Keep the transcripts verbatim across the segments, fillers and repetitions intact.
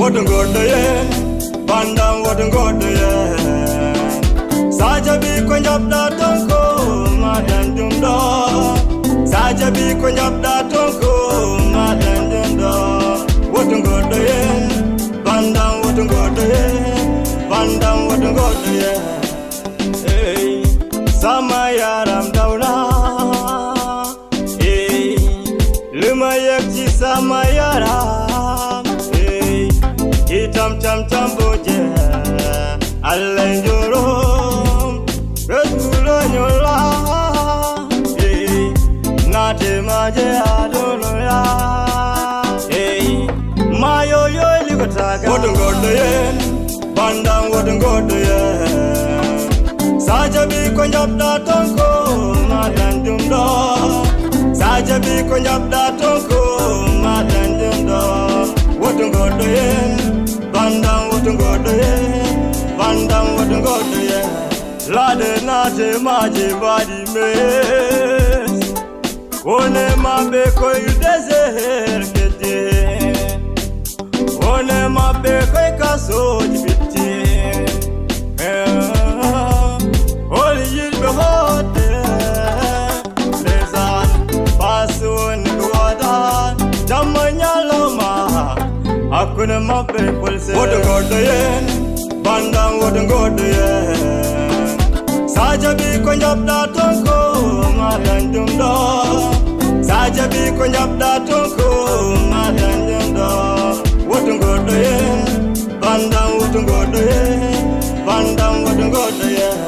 Woto ngoɗɗo yen, bandam woto ngoɗɗo yen. Sa jaɓi ko jaɓɗa ton ko ma dañ ɗum ɗo. Sa jaɓi ko jaɓɗa ton ko ma dañ ɗum ɗo. Woto ngoɗɗo yen, bandam woto ngoɗɗo yen. Bandam woto ngoɗɗo yen. Hey, sama yaram dawla. Ey, luma yekci sama yaram. Ey, itam tam tam boje. Allah jorom. Betulo nyola. Ey, nate maje adonoya. Ey, mayo yo ligotaga. Woto ngoɗɗo yen. Bandam woto ngoɗɗo yen. Sa jaɓi ko jaɓɗa ton ko ma dañ ɗum ɗo. Sa jaɓi ko jaɓɗa ton ko ma dañ ɗum ɗo. Woto ngoɗɗo yen. Bandam woto ngoɗɗo yen. Bandam woto ngoɗɗo yen. Lade nate maje mbaɗi mes. Wone maɓɓe koye désert kedde. Wone maɓɓe koye kasooji bitti. Eh, holi yiɗɓe hoodde. Ndeysaan, passe woni ko waɗa. Jamma ñalawma. Hakkunde maɓɓe polse. Woto ngoɗɗo yen. Bandam woto ngoɗɗo yen. Sa jaɓi ko jaɓɗa ton ko ma dañ ɗum ɗo. Sa jaɓi ko jaɓɗa ton ko ma dañ ɗum ɗo. Woto ngoɗɗo yen. Bandam woto ngoɗɗo yen. Bandam woto ngoɗɗo yen.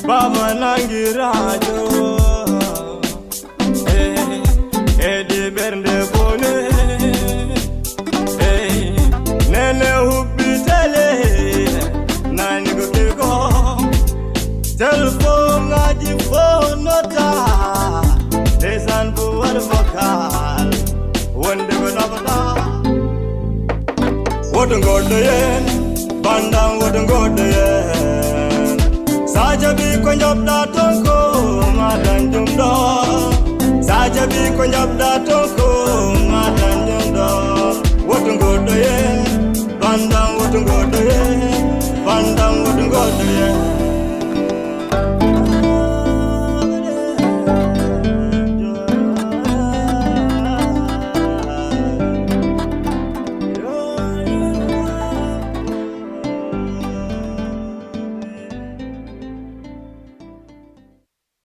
Baba nangi radio. Ey, edi ɓernde bone. Ey, nene hubbi tele. Nani ko kiko. Telefoŋaaji fof nota. Ndeysaan bu waɗ vocal. Wonde ko nafata. Woto ngoɗɗo yen, bandam woto ngoɗɗo yen. Sa jaɓi ko jaɓɗa ton ko ma dañ ɗum ɗo. Sa jaɓi ko jaɓɗa ton